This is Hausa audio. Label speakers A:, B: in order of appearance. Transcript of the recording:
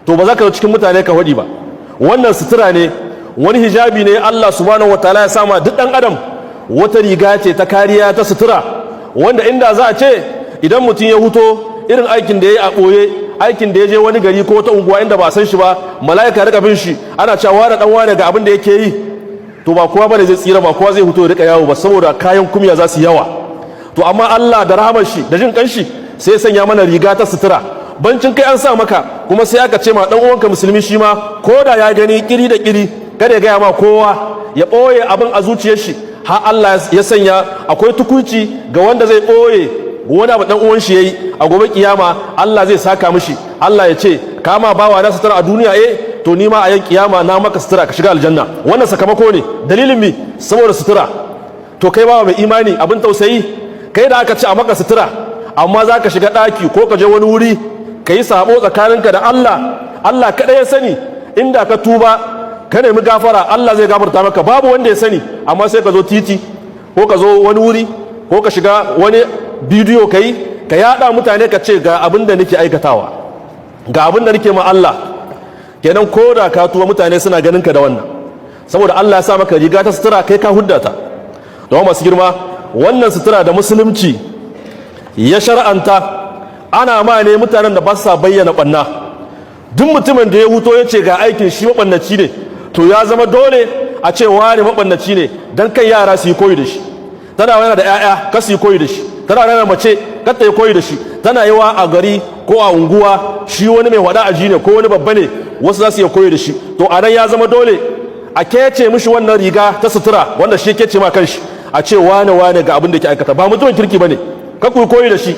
A: To ba za ka zo cikin mutane ka faɗi ba. Wannan sutura ne, wani hijabi ne Allah subhanahu wataala ya sama duk ɗan adam, wata riga ce ta kariya, ta sutura, wanda inda za a ce idan mutum ya huto, irin aikin da ya yi a ɓoye, aikin da ya je wani gari ko wata unguwa inda ba san shi ba, mala'ika rika bin shi, ana cewa wane dan wane ga abin da yake yi, to ba kowa bane zai tsira, ba kowa zai huto ya rika yawo ba, saboda kayan kumya za su yawa. To amma Allah da rahamar shi da jin kanshi sai ya sanya mana riga ta sutura. Bancin kai an sa maka, kuma sai aka ce ma dan uwanka musulmi shi ma, ko da ya gani kiri da kiri, kada ya gaya ma kowa, ya ɓoye abin a zuciyar shi. Har Allah ya sanya akwai tukuici ga wanda zai ɓoye wani abu dan uwan shi yayi. A gobe kiyama Allah zai saka mishi. Allah ya ce, "Kama bawa na sutura a duniya, eh, to ni ma a yan kiyama na maka sutura, ka shiga aljanna." Wannan sakamako ne. Dalilin mi? Saboda sutura. To kai bawa mai imani, abin tausayi, kai da aka ce a maka sutura, amma za ka shiga ɗaki ko ka je wani wuri ka yi sabo tsakaninka da Allah, Allah kaɗai ya sani. Inda ka tuba, ka nemi gafara, Allah zai gafarta maka, babu wanda ya sani. Amma sai ka zo titi ko ka zo wani wuri ko ka shiga wani bidiyo, ka yi, ka yada mutane, ka ce ga abin da nake aikatawa, ga abin da nake ma Allah. Kenan ko da ka tuba, mutane suna ganin ka da wannan, saboda Allah ya sa maka riga ta sutura, kai ka hudda ta. Don masu girma, wannan sutura da musulunci ya shar'anta, ana ma ne mutanen da ba sa bayyana ɓanna. Duk mutumin da ya huto ya ce ga aikin shi, maɓannaci ne, to ya zama dole a ce wani maɓannaci ne, don kai yara su yi koyi da shi. Tana yana da 'ya'ya, ka su yi koyi da shi. Tana yana mace, kar ta yi koyi da shi. Tana yiwa a gari ko a unguwa shi wani mai wada aji ne ko wani babba ne, wasu za su iya koyi da shi. To a nan ya zama dole a kece mishi wannan riga ta sutura wanda shi kece ma kanshi, a ce wane wane ga abin da ke aikata, ba mutumin kirki bane, ka ku koyi da shi.